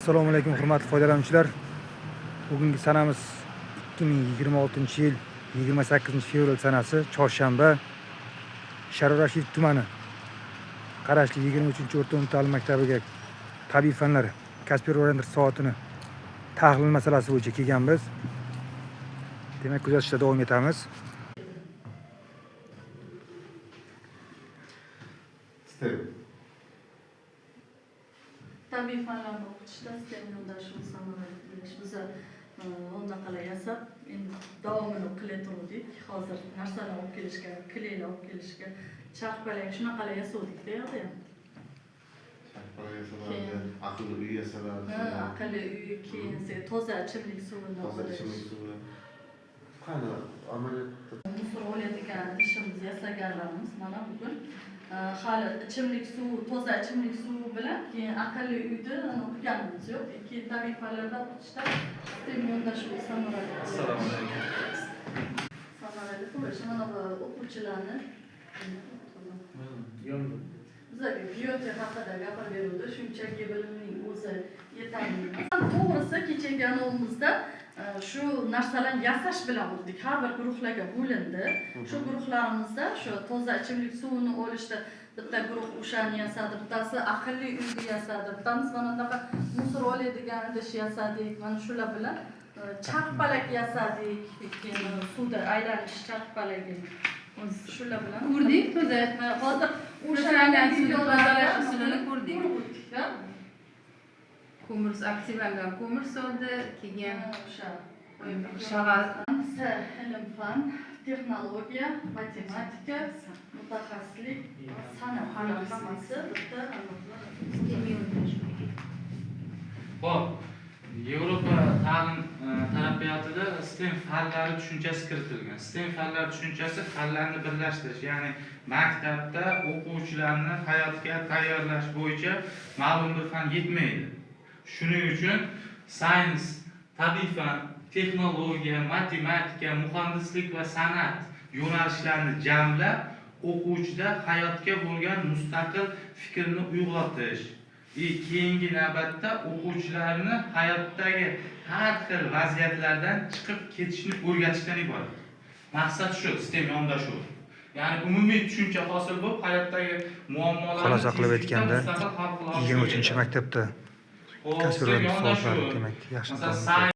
Assalomu alaykum, hurmatli foydalanuvchilar. Bugungi sanamiz 2026-yil 28 fevral sanasi, chorshanba. Sharof Rashidov tumani qarashli 23 o'rta umumta'lim maktabiga tabiiy fanlar Kasper Orienter soatini tahlil masalasi bo'yicha kelganmiz. Demak, kuzatishda davom etamiz. STEM. Tabiiy fanlarni o'qitishda STEM yondashuv samarali bo'lish. Biza unaqalar yasab, endi davomini qilaverdik. Hozir narsalar olib kelishga, kleylar olib kelishga, charxpalak shunaqalar yasavdikda yoqda ham. Charxpalak yasaladi, aqlli uy yasaladi. Ha, aqlli uy, keyin toza ichimlik suvini Toza olish. ichimlik suvi. Qani amaliyotda? Musor oladigan idishimiz yasaganlarimiz mana bugun hali ichimlik suvi, toza ichimlik suvi bilan keyin aqlli uyni qilganimiz yo'q. Keyin tabiiy fanlarda o'qitishda STEM yondashuvi samarali. Assalomu alaykum. Samarali bo'lishi mana bu o'quvchilarni bizlarga biote haqida gapirib beruvdi. Shunchaki bilimning o'zi yetarli emas. To'g'risi, kechagi anovimizda shu narsalarni yasash bilan o'tdik. Har bir guruhlarga bo'lindi. Shu guruhlarimizda shu toza ichimlik suvini olishda bitta guruh o'shani yasadi, bittasi aqlli uyni yasadi, bittamiz mana bunaqa musor oladigan idish yasadik. Mana shular bilan charxpalak yasadik, keyin suvda aylanish charxpalagi, shular bilan Ko'rdik toza. Ha, hozir O'shalardan suvni videolarda tozalash usulini ko'rdik. Ko'rib o'tdik, ha? Ko'mir, aktivlangan ko'mir soldi, keyin Ha, o'sha shag'al. S ilm fan, texnologiya, matematika, mutaxassislik, san'at, bular hammasi bitta. Xo'p, Yevropa ta'lim taraqqiyotida STEM fanlari tushunchasi kiritilgan. STEM fanlari tushunchasi fanlarni birlashtirish, ya'ni maktabda o'quvchilarni hayotga tayyorlash bo'yicha ma'lum bir fan yetmaydi. Shuning uchun science, tabiiy fan, texnologiya, matematika, muhandislik va san'at yo'nalishlarini jamlab, o'quvchida hayotga bo'lgan mustaqil fikrni uyg'otish и keyingi navbatda o'quvchilarni hayotdagi har xil vaziyatlardan chiqib ketishni o'rgatishdan iborat. Maqsad shu, STEM yondashuvi. Ya'ni umumiy tushuncha hosil bo'lib, hayotdagi muammolarni Xulosa qilib tezlikda aytganda, mustaqil hal qila olish 23 o'rgatadi. maktabda Xo'p, Kasper STEM Orienter soatlari yondashuvi. demak yaxshi Masalan, davom etadi.